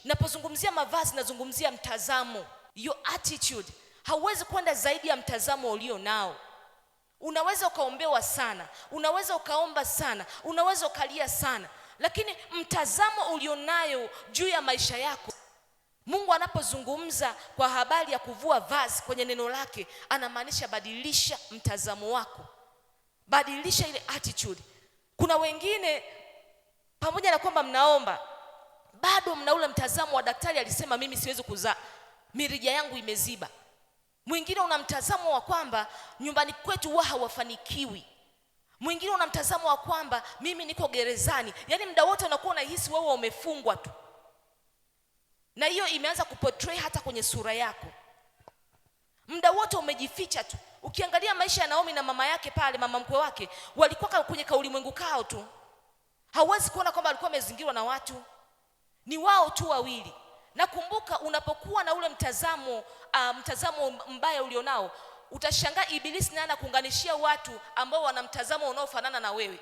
Napozungumzia mavazi, nazungumzia mtazamo, your attitude. Hauwezi kwenda zaidi ya mtazamo ulio nao. Unaweza ukaombewa sana, unaweza ukaomba sana, unaweza ukalia sana, lakini mtazamo ulionayo juu ya maisha yako. Mungu anapozungumza kwa habari ya kuvua vazi kwenye neno lake, anamaanisha badilisha mtazamo wako, badilisha ile attitude. Kuna wengine pamoja na kwamba mnaomba, bado mna ule mtazamo wa daktari alisema mimi siwezi kuzaa, mirija yangu imeziba. Mwingine una mtazamo wa kwamba nyumbani kwetu huwa hawafanikiwi. Mwingine una mtazamo wa kwamba mimi niko gerezani. Yaani muda wote unakuwa unahisi wewe umefungwa tu. Na hiyo imeanza kuportray hata kwenye sura yako. Muda wote umejificha tu. Ukiangalia maisha ya Naomi na mama yake pale, mama mkwe wake, walikuwa kwenye kaulimwengu kao tu. Hauwezi kuona kwamba alikuwa amezingirwa na watu. Ni wao tu wawili. Na kumbuka, unapokuwa na ule mtazamo mbaya ulionao, utashangaa ibilisi naye anakuunganishia watu ambao wana mtazamo unaofanana na wewe.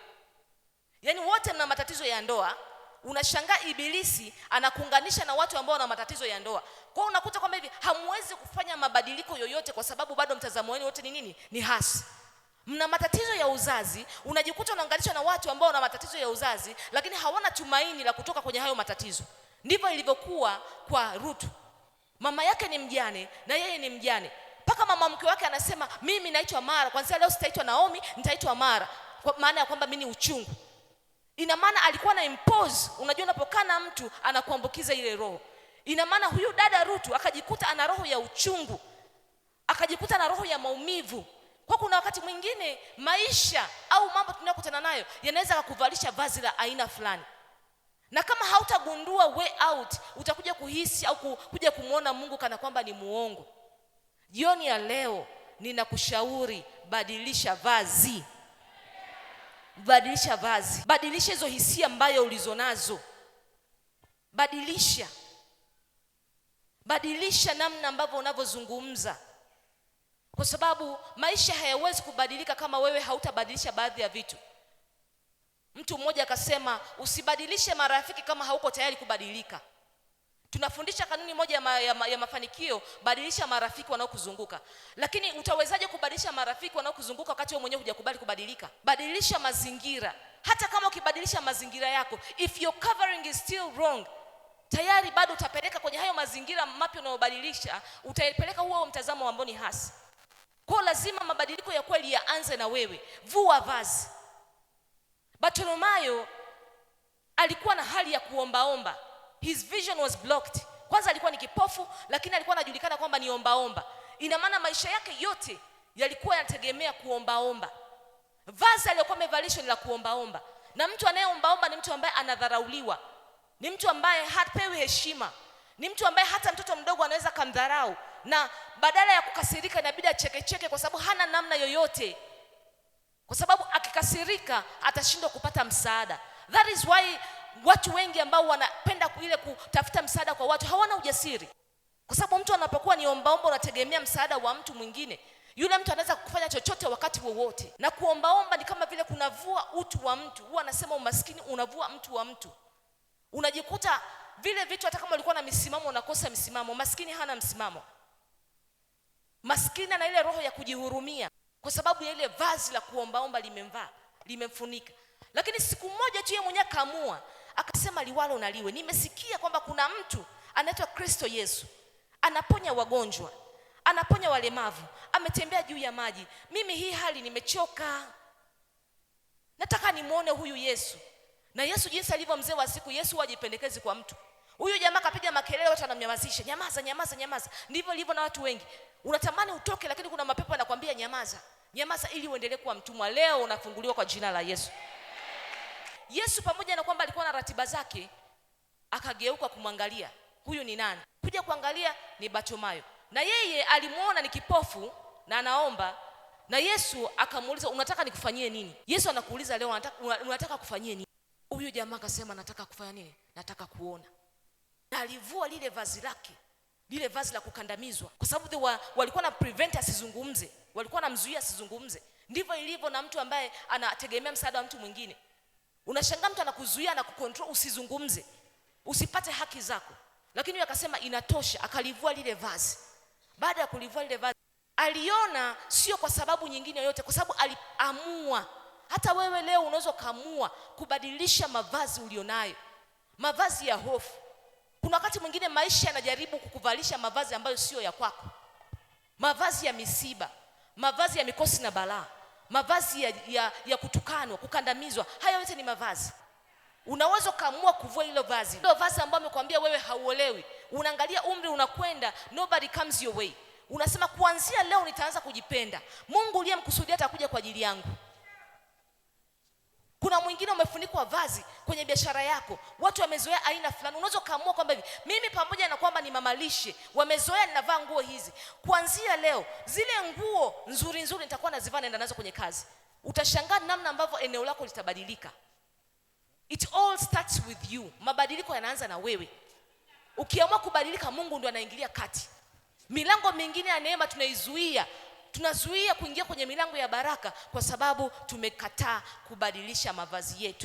Yaani wote mna matatizo ya ndoa, unashangaa ibilisi anakuunganisha na watu ambao wana matatizo ya ndoa. Kwa hiyo unakuta kwamba hivi hamwezi kufanya mabadiliko yoyote kwa sababu bado mtazamo wenu wote ni nini? Ni hasi. Mna matatizo ya uzazi, unajikuta unaunganishwa na watu ambao wana matatizo ya uzazi, lakini hawana tumaini la kutoka kwenye hayo matatizo. Ndivyo ilivyokuwa kwa Ruth. Mama yake ni mjane na yeye ni mjane. Paka mama mkwe wake anasema mimi naitwa Mara, kuanzia leo sitaitwa Naomi, nitaitwa Mara, kwa maana ya kwamba mimi ni uchungu. Ina maana alikuwa na impose. Unajua unapokaa na mtu anakuambukiza ile roho. Ina maana huyu dada Ruth akajikuta ana roho ya uchungu, akajikuta na roho ya maumivu. Kwa kuna wakati mwingine maisha au mambo tunayokutana nayo yanaweza kukuvalisha vazi la aina fulani. Na kama hautagundua way out, utakuja kuhisi au kuja kumuona Mungu kana kwamba ni muongo. Jioni ya leo ninakushauri, badilisha vazi. Badilisha vazi. Badilisha hizo hisia ambayo ulizonazo. Badilisha. Badilisha namna ambavyo unavyozungumza. Kwa sababu maisha hayawezi kubadilika kama wewe hautabadilisha baadhi ya vitu. Mtu mmoja akasema usibadilishe marafiki kama hauko tayari kubadilika. Tunafundisha kanuni moja ya mafanikio, badilisha marafiki wanaokuzunguka. Lakini utawezaje kubadilisha marafiki wanaokuzunguka wakati wewe mwenyewe hujakubali kubadilika? Badilisha mazingira. Hata kama ukibadilisha mazingira yako, if your covering is still wrong, tayari bado utapeleka kwenye hayo mazingira mapya unayobadilisha, utaipeleka huo mtazamo ambao ni hasi. Kwa lazima mabadiliko ya kweli yaanze na wewe. Vua vazi. Bartimayo alikuwa na hali ya kuombaomba. His vision was blocked. Kwanza alikuwa ni kipofu, lakini alikuwa anajulikana kwamba ni ombaomba. Ina maana maisha yake yote yalikuwa yanategemea kuombaomba. Vazi aliyokuwa amevalishwa ni la kuombaomba. Na mtu anayeombaomba ni mtu ambaye anadharauliwa. Ni mtu ambaye hapewi heshima. Ni mtu ambaye hata mtoto mdogo anaweza kumdharau. Na badala ya kukasirika inabidi achekecheke kwa sababu hana namna yoyote. Kwa sababu akikasirika atashindwa kupata msaada. That is why watu wengi ambao wanapenda ile kutafuta msaada kwa watu hawana ujasiri. Kwa sababu mtu anapokuwa ni ombaomba unategemea msaada wa mtu mwingine. Yule mtu anaweza kufanya chochote wakati wowote. Na kuombaomba ni kama vile kunavua utu wa mtu. Huwa anasema umaskini unavua mtu wa mtu. Unajikuta vile vitu hata kama ulikuwa na misimamo unakosa misimamo. Maskini hana msimamo. Maskini ana ile roho ya kujihurumia kwa sababu ya ile vazi la kuombaomba limemvaa, limemfunika. Lakini siku moja tu yeye mwenyewe akaamua, akasema liwalo na liwe. Nimesikia kwamba kuna mtu anaitwa Kristo Yesu, anaponya wagonjwa, anaponya walemavu, ametembea juu ya maji. Mimi hii hali nimechoka. Nataka nimuone huyu Yesu. Na Yesu jinsi alivyo mzee wa siku, Yesu hajipendekezi kwa mtu. Huyu jamaa kapiga makelele, watu wanamnyamazisha. Nyamaza, nyamaza, nyamaza. Ndivyo ilivyo na watu wengi. Unatamani utoke lakini kuna mapepo yanakuambia nyamaza. Nyamaza ili uendelee kuwa mtumwa. Leo unafunguliwa kwa jina la Yesu. Yesu pamoja na kwamba alikuwa na ratiba zake, akageuka kumwangalia huyu ni nani. Kuja kuangalia ni Bartimayo. Na yeye alimuona ni kipofu na anaomba. Na Yesu akamuuliza unataka nikufanyie nini? Yesu anakuuliza leo unataka kufanyie nini? Huyu jamaa akasema nataka kufanya nini? Nataka kuona. Na alivua lile vazi lake, lile vazi la kukandamizwa, kwa sababu walikuwa na prevent asizungumze, walikuwa wanamzuia asizungumze. Ndivyo ilivyo na mtu ambaye anategemea msaada wa mtu mwingine. Unashangaa mtu anakuzuia na kucontrol usizungumze, usipate haki zako. Lakini yeye akasema inatosha, akalivua lile vazi. Baada ya kulivua lile vazi, aliona sio kwa sababu nyingine yoyote, kwa sababu aliamua. Hata wewe leo unaweza ukaamua kubadilisha mavazi ulionayo, mavazi ya hofu. Kuna wakati mwingine maisha yanajaribu kukuvalisha mavazi ambayo sio ya kwako, mavazi ya misiba, mavazi ya mikosi na balaa, mavazi ya kutukanwa, kukandamizwa. Haya yote ni mavazi. Unaweza ukaamua kuvua hilo vazi, hilo vazi ambalo amekwambia wewe hauolewi. Unaangalia umri unakwenda, nobody comes your way. Unasema kuanzia leo nitaanza kujipenda, Mungu uliyemkusudia atakuja kwa ajili yangu. Kuna mwingine umefunikwa vazi kwenye biashara yako, watu wamezoea aina fulani. Unaweza ukaamua kwamba hivi, mimi pamoja na kwamba ni mamalishe, wamezoea ninavaa nguo hizi, kuanzia leo zile nguo nzuri nzuri nitakuwa nazivaa, naenda nazo kwenye kazi. Utashangaa namna ambavyo eneo lako litabadilika. It all starts with you. Mabadiliko yanaanza na wewe. Ukiamua kubadilika, Mungu ndo anaingilia kati. Milango mingine ya neema tunaizuia, tunazuia kuingia kwenye milango ya baraka kwa sababu tumekataa kubadilisha mavazi yetu.